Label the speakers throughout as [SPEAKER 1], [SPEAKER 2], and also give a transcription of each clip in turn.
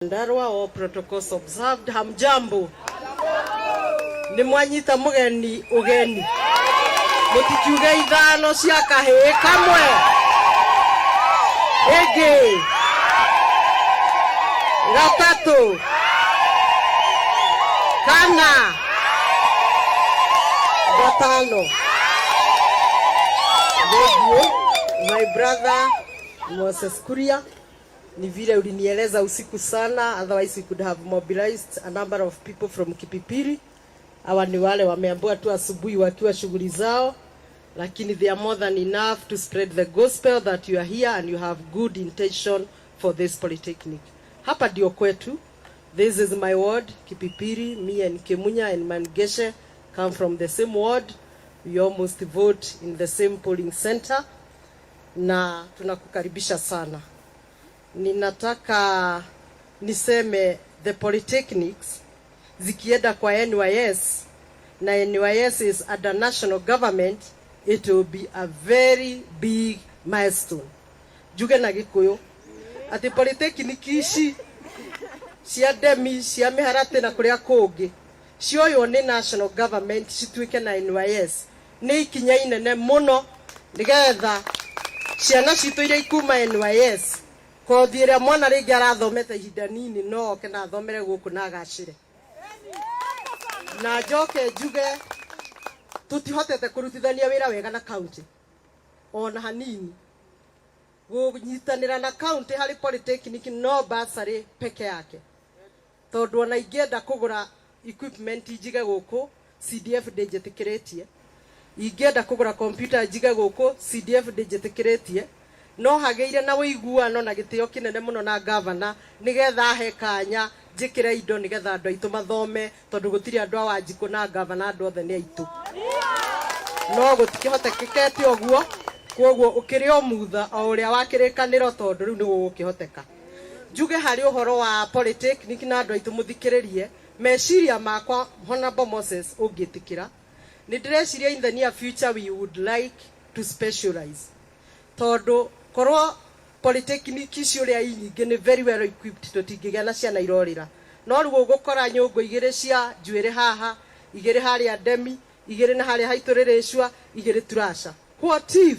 [SPEAKER 1] Nyandarua, all protocols observed. Hamjambo. Nĩ mwanyita mũgeni ũgeni. Mũtikiuge ithano cia kahĩĩ kamwe. Ĩngĩ. Gatatũ. Kana. Gatano. Thank you. My brother Moses Kuria. Ni vile ulinieleza usiku sana, otherwise we could have mobilized a number of people from Kipipiri. Hawa ni wale wameambiwa tu asubuhi wakiwa shughuli zao, lakini they are more than enough to spread the gospel that you are here and you have good intention for this polytechnic. Hapa ndio kwetu. This is my ward, Kipipiri. Me and Kimunya and Mangeshe come from the same ward. We almost vote in the same polling center, na tunakukaribisha sana. Ninataka niseme the polytechnics zikienda kwa NYS na NYS is under national government, it will be a very big milestone. Njuge na Gikuyu ati polytechnic ici cia Ndemi, cia Mĩharatĩ na kũrĩa kũngĩ cioywo nĩ national government cituĩke na NYS nĩ ikinya inene mũno, nĩgetha ciana citũ iria ikuma NYS, kothi ĩrĩa mwana rĩngĩ arathomete ihinda nini, no oke na athomere gũkũ na agacĩre. Na njoke njuge tũtihotete kũrutithania wĩra wega na county ona hanini. Gũnyitanĩra na county harĩ polytechnic no bursary peke yake, tondũ ona ingĩenda kũgũra equipment njige gũkũ, CDF ndĩnjĩtĩkĩrĩtie. Ingĩenda kũgũra computer njige gũkũ, CDF ndĩnjĩtĩkĩrĩtie. No hagĩire na ũiguano na gĩtĩo kĩnene mũno na gavana, nĩgetha ahe kanya njĩkĩre indo, nĩgetha andũ aitũ mathome, tondũ gũtirĩ andũ a Wanjikũ na gavana, andũ othe nĩ aitũ. No gũtikĩhotekekete ũguo, koguo ũkĩrĩ o mutha o ũrĩa wa kĩrĩkanĩro, tondũ rĩu nĩ gũgũkĩhoteka. Njuge harĩ ũhoro wa polytechnic na andũ aitũ mũthikĩrĩrie meciria makwa. Honorable Moses, ũngĩtĩkĩra, nĩ ndĩreciria in the near future we would like to specialize, tondũ korwo polytechnic ici ũrĩa i nyingĩ nĩ very well equipped, tũtingĩgĩa na ciana irorĩra. No rĩu ũgũkora nyũngũ igĩrĩ cia njuĩrĩ haha, igĩrĩ harĩa Ndemi, igĩrĩ na harĩa haitũ Rĩrĩcua, igĩrĩ Turasha. What if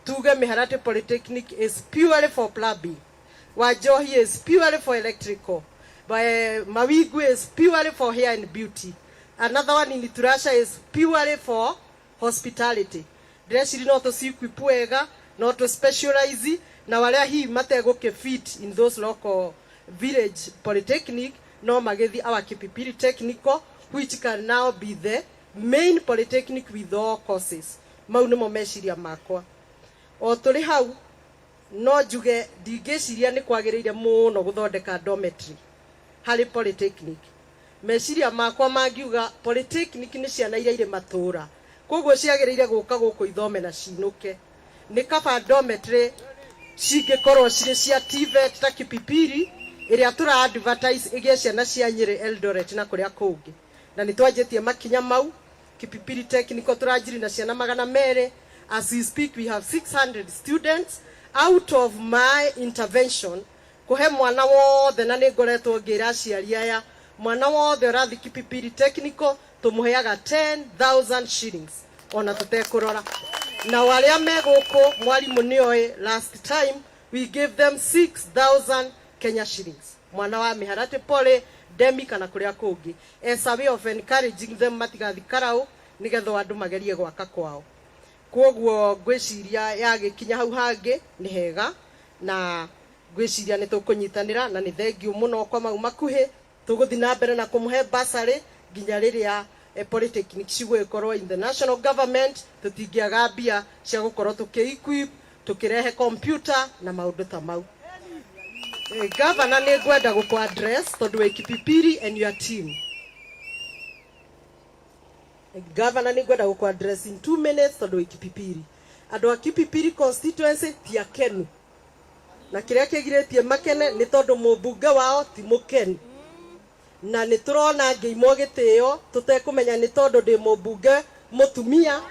[SPEAKER 1] tuge Mĩharatĩ Polytechnic is purely for plumbing, Wanjohi is purely for electrical, Mawingu is purely for hair and beauty, another one in Turasha is purely for hospitality? Ndĩreciria no tũci-equip wega, no tũ specialize, na warĩa hihi mategũkĩ fit in those local village polytechnic no magĩthiĩ our Kipipiri Technical, which can now be the main polytechnic with all courses. Mau nĩmo meciria makwa. O tũrĩ hau, no njuge ndingĩciria nĩ kwagĩrĩire mũno gũthondeka dormitory harĩ polytechnic. Meciria makwa mangiuga polytechnic nĩ ciana iria irĩ matũũra, koguo ciagĩrĩire gũka gũkũ ithome na cinũke. Nĩ kaba dormitory cingĩkorwo cirĩ cia TVET ta Kipipiri ĩrĩa tũra advertise ĩgĩe ciana cia Nyĩrĩ, Eldoret na kũrĩa kũngĩ, na nĩ twanjĩtie makinya mau. Kipipiri Technical tũranjiri na ciana 200. As we speak, we have 600 students out of my intervention kũhe mwana wothe, na nĩ ngoretwo ngĩra aciari aya, mwana wothe ũrathi Kipipiri Technical tũmũheaga 10,000 shillings ona tũtekũrora. Na arĩa me gũkũ, mwarimũ nĩoĩ, last time we gave them 6000 Kenya shillings, mwana wa Mĩharatĩ Poly, Ndemi kana kũrĩa kũngĩ, as a way of encouraging them matigathi karau, nĩgetha andũ magerie gwaka kwao. Koguo ngwĩciria yagĩkinya hau hangĩ nĩ hega. Na ngwiciria ni tukunyitanira na ni thengiũ muno kwa mau makuhi. Tuguthi na mbere na kumuhe basarĩ nginya riria polytechnic cigwikorwo in the national government. Tutingiaga mbia cia gukorwo tuki-equip, tukirehe computer na maundu ta mau. Governor, nĩ ngwenda gũkũ address tondu wĩ Kipipiri and your team. Governor, nĩ ngwenda gũkũ address in 2 minutes tondu wĩ Kipipiri. Andũ a Kipipiri constituency ti akenu, na kĩrĩa kĩgirĩtie makene nĩ tondũ mũmbunge wao ti mũkenu, na nĩ tũrona ngĩimwo gĩtĩo tũtekũmenya nĩ tondũ ndĩ mũmbunge mũtumia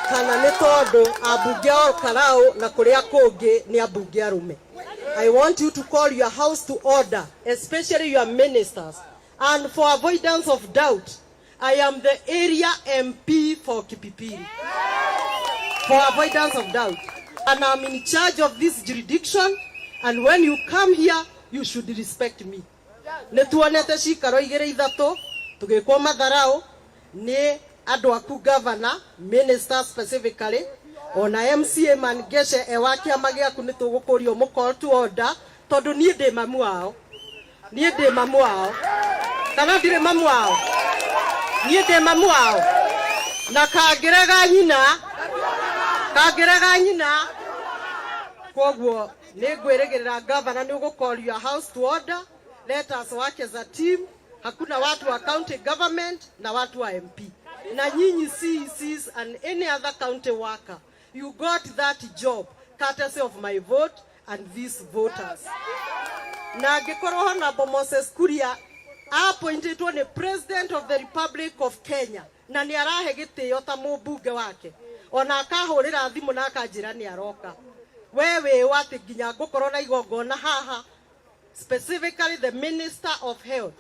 [SPEAKER 1] kana nĩ tondũ ambunge a Olkalou na kũrĩa kũngĩ nĩ ambunge arũme. I want you to call your house to order, especially your ministers. And for avoidance of doubt, I am the area MP for Kipipiri. For avoidance of doubt. And I'm in charge of this jurisdiction, and when you come here, you should respect me. Nĩ tuonete cikaro igĩrĩ ithatũ tũgĩkwo matharau nĩ andũ aku, governor, minister specifically, ona MCA Mangeshe e wa kĩama gĩaku. Nĩ tũgũkũria mũ call to order tondũ niĩ ndĩ mamu wao. Niĩ ndĩ mamu wao kana ndirĩ mamu wao? Niĩ ndĩ mamu wao, na kangĩrega nyina, kangĩrega nyina. Koguo nĩ ngwĩrĩgĩrĩra, governor, nĩ ũgũ call your house to order. Let us work as a team. Hakuna watu wa county government na watu wa MP na nyinyi CECs and any other county worker. You got that job courtesy of my vote and these voters. Na angĩkorwo Honorable Moses Kuria appointĩtwo nĩ President of the Republic of Kenya na nĩ arahe gĩtĩo ta mũmbunge wake, ona akahũrĩra thimũ na akanjĩra nĩ aroka, we wĩ atĩ nginya ngũkorwo na igongona haha, specifically the Minister of Health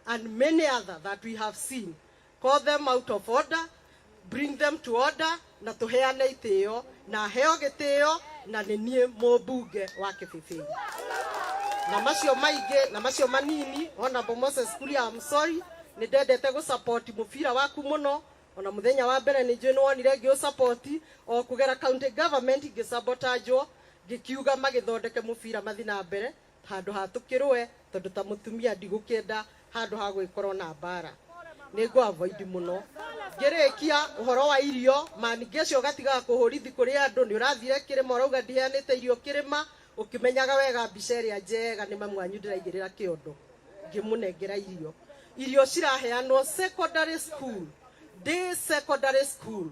[SPEAKER 1] and many other that we have seen, call them out of order, bring them to order, na tuheane itĩo na heo gĩtĩo, na nĩ niĩ mũmbunge wa Kĩbĩbĩri. Na macio maingĩ na macio manini, Honorable Moses Kuria, I'm sorry. Nĩ ndendete gũ support mũbira waku mũno. Ona mũthenya wa mbere nĩ njũĩ nĩ wonire ngĩ support o kũgera county government, ngĩsabotajwo, ngĩkiuga magĩthondeke mũbira mathi na mbere handũ ha tũkĩrũe, tondũ ta mũtumia ndigũkĩenda handũ ha gwĩkorwo na mbara, nĩ ngũ avoid mũno. Ngĩrĩkia ũhoro wa irio, maningĩ ũgatigaga kũhũrithi kũrĩ andũ. Nĩ ũrathire kĩrĩma, ũrauga ndiheanĩte irio kĩrĩma, ũkĩmenyaga wega mbica ĩrĩa njega nĩ mamu wanyu ndĩraigĩrĩra kĩondo ngĩmũnengera irio. Irio ciraheanwo secondary school, day secondary school,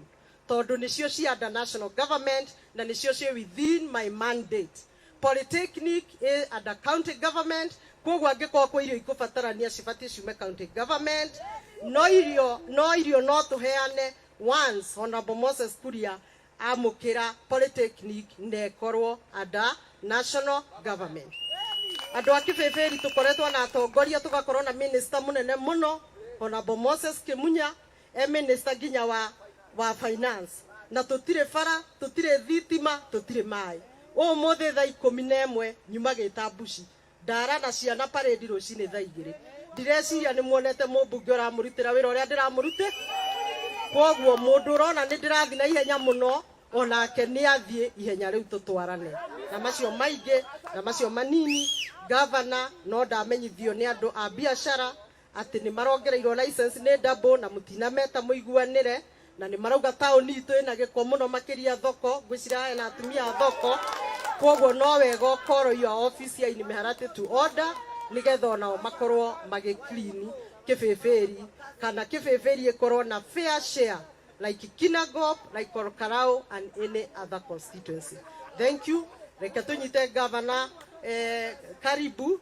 [SPEAKER 1] tondũ nĩcio cia under national government na nĩcio ciĩ within my mandate. Polytechnic ĩ under county government, koguo angĩkorwo kwĩ irio ikũbatarania, cibatiĩ ciume county government. No irio no tũheane once Honorable Moses Kuria amũkĩra polytechnic na ĩkorwo under national government. Andũ a Kĩbĩbĩri, tũkoretwo na atongoria, tũgakorwo na minister mũnene mũno, Honorable Moses Kimunya, e minister nginya wa finance, na tũtirĩ bara, tũtirĩ thitima, tũtirĩ maĩ. Ũmũthĩ thaa 11 nyuma gĩta mbuci ndara na ciana parade rũcinĩ thaa 2. Ndireciria nĩ muonete mũmbunge ũramũrutĩra wĩra ũrĩa ndĩramũrutĩ. Koguo mũndũ ũrona nĩ ndĩrathiĩ na ihenya mũno, onake nĩ athiĩ ihenya rĩu tũtwarane. Na macio maingĩ na macio manini, gavana, no ndamenyithio nĩ andũ a biacara atĩ nĩ marongereirwo license nĩ double na mũtinameta mũiguanĩre, na nĩ marauga taũni itũ ĩna gĩko mũno, makĩria thoko. Ngwĩciria hena atumia a thoko, koguo no wega ũkorwo your office ya Miharatĩ to order, nĩgetha onao makorwo magĩ clean Kĩbĩbĩri, kana Kĩbĩbĩri ĩkorwo na fair share like Kinangop, like Olkalou and any other constituency. Thank you. Reke tũnyite governor karibu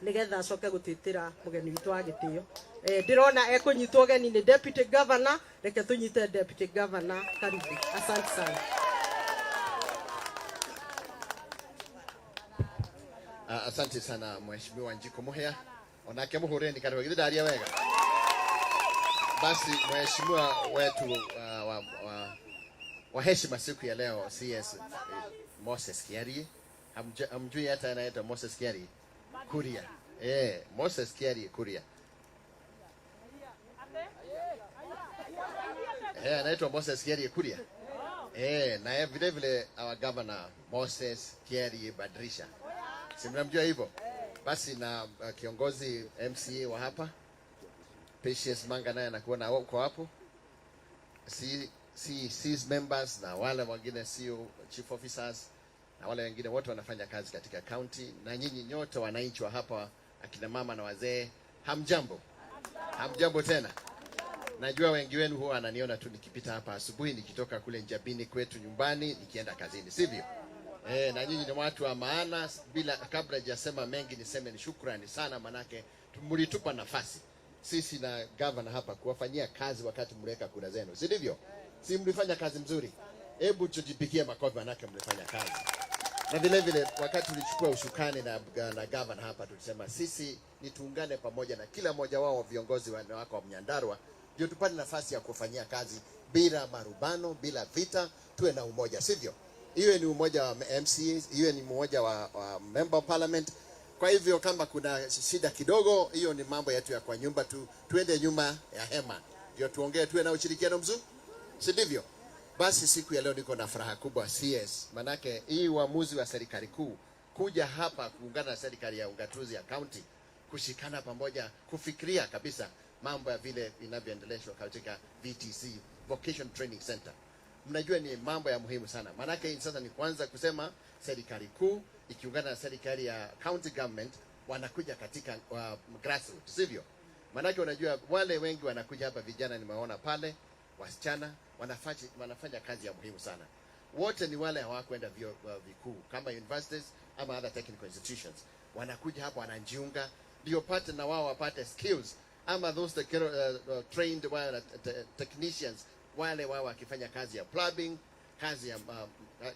[SPEAKER 1] nigetha acoke gũtĩtĩra mũgeni witũ wa gĩtĩo. Ndĩrona ekũnyitwo ũgeni nĩ deputy governor. Reke tũnyite deputy governor karibu. Asante sana.
[SPEAKER 2] Asante sana, Mheshimiwa Njiko Muhia. Onake muhureni karibu githe wega. Basi mheshimiwa wetu wa heshima siku ya leo, CS Moses Kiarie. Hamjui hata anaitwa Moses Kiarie Kuria. Moses Kiarie Kuria. Anaitwa Moses Kiarie Kuria. Na vile vile our governor Moses Kiarie Badirisha, si mnamjua hivyo? Basi na kiongozi MCA wa hapa Patience Manga naye anakuwa na uko hapo, C members na wale wengine sio chief officers na wale wengine wote wanafanya kazi katika county, na nyinyi nyote wananchi wa hapa, akina mama na wazee, hamjambo? Hamjambo tena. Najua wengi wenu huwa wananiona tu nikipita hapa asubuhi nikitoka kule Njabini kwetu nyumbani nikienda kazini, sivyo? Na nyinyi ni watu wa maana. Bila kabla sijasema mengi, niseme ni shukrani sana, manake mlitupa nafasi sisi na governor hapa kuwafanyia kazi wakati mliweka kura zenu, si ndivyo? Si mlifanya kazi mzuri? Hebu tujipigie makofi, manake mlifanya kazi. Na vile vile wakati tulichukua usukani na governor hapa, tulisema sisi ni tuungane pamoja na kila mmoja wao viongozi wako wa Nyandarua, ndio tupate nafasi ya kufanyia kazi bila marumbano, bila vita, tuwe na umoja, sivyo? Iwe ni umoja wa MCAs, iwe ni umoja wa member of parliament. Kwa hivyo kama kuna shida kidogo, hiyo ni mambo yetu ya kwa nyumba tu, tuende nyuma ya hema ndio tuongee, tuwe na ushirikiano mzuri, si ndivyo? Basi siku ya leo niko na furaha kubwa CS, manake hii uamuzi wa serikali kuu kuja hapa kuungana na serikali ya ugatuzi ya county kushikana pamoja kufikiria kabisa mambo ya vile inavyoendeleshwa katika VTC, Vocation Training Center. Mnajua ni mambo ya muhimu sana, maanake sasa ni kwanza kusema serikali kuu ikiungana na serikali ya county government wanakuja katika grassroots, sivyo? Maanake unajua wale wengi wanakuja hapa, vijana nimeona pale, wasichana wanafanya kazi ya muhimu sana. Wote ni wale hawakwenda vyuo vikuu kama universities ama other technical institutions, wanakuja hapa wanajiunga, ndio pate na wao wapate skills ama those trained wale technicians wale wao wakifanya kazi ya plumbing,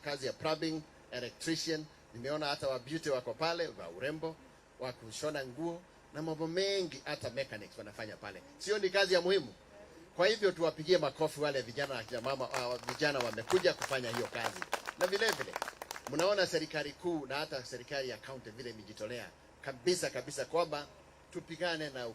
[SPEAKER 2] kazi ya plumbing, electrician. Nimeona hata wa beauty wako pale, wa urembo, wa kushona nguo na mambo mengi, hata mechanics wanafanya pale. Sio ni kazi ya muhimu? Kwa hivyo tuwapigie makofi wale vijana na kina mama, vijana wamekuja kufanya hiyo kazi. Na vile vile mnaona serikali kuu na hata serikali ya county vile imejitolea kabisa kabisa kwamba tupigane na